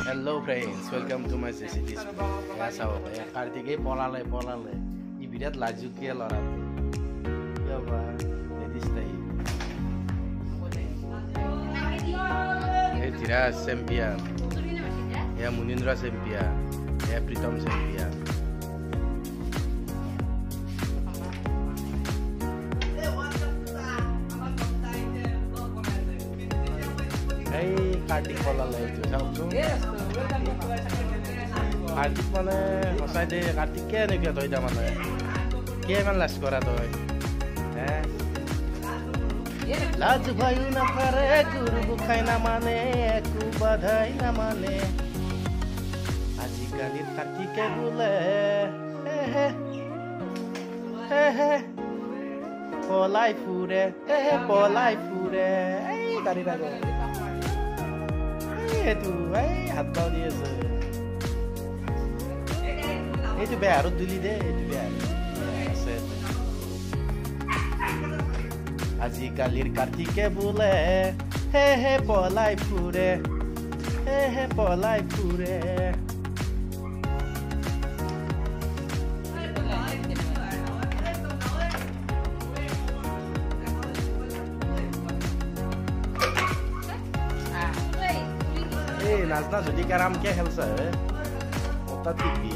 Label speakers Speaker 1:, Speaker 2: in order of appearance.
Speaker 1: Hello friends, welcome to my JC display. এয়া চাওক, এয়া কাৰ্তিকে পলালে পলালে। ই বিৰাট লাজুকীয়া ল'ৰাটো। কিয় বা লেডিজ টাইপ। এই ধীৰাজ চেম্পিয়ন, এয়া মুনীন্দ্ৰ চেম্পিয়ন, এয়া প্ৰীতম চেম্পিয়ন। এই কাৰ্তিক পলালে, এইটো চাওকচোন কাৰ্তিক। মানে সঁচাই দেই কাৰ্তিক, কেনেকুৱা তই তাৰমানে? কিয় ইমান লাজ কৰা তই হে? লাজ ভয়ো নাকাৰে, গুৰু গোসাঁই নামানে, একো বাধাই নামানে। আজিকালিৰ কাৰ্তিকে বোলে হে হে হে হে পলাই ফুৰে, হে হে পলাই ফুৰে। এই গাড়ীৰ আগত এইটো, এই হাত বাও দি আছে। এইটো বেহাৰত দিলি দে, এইটো বেহাৰ আছে। আজিকালিৰ কাৰ্তিকে বোলে হে হে পলাই ফুৰে, হে হে পলাই ফুৰে। এই নাজনা যদি কেৰাম কে খেলছে, তাত শিকবি।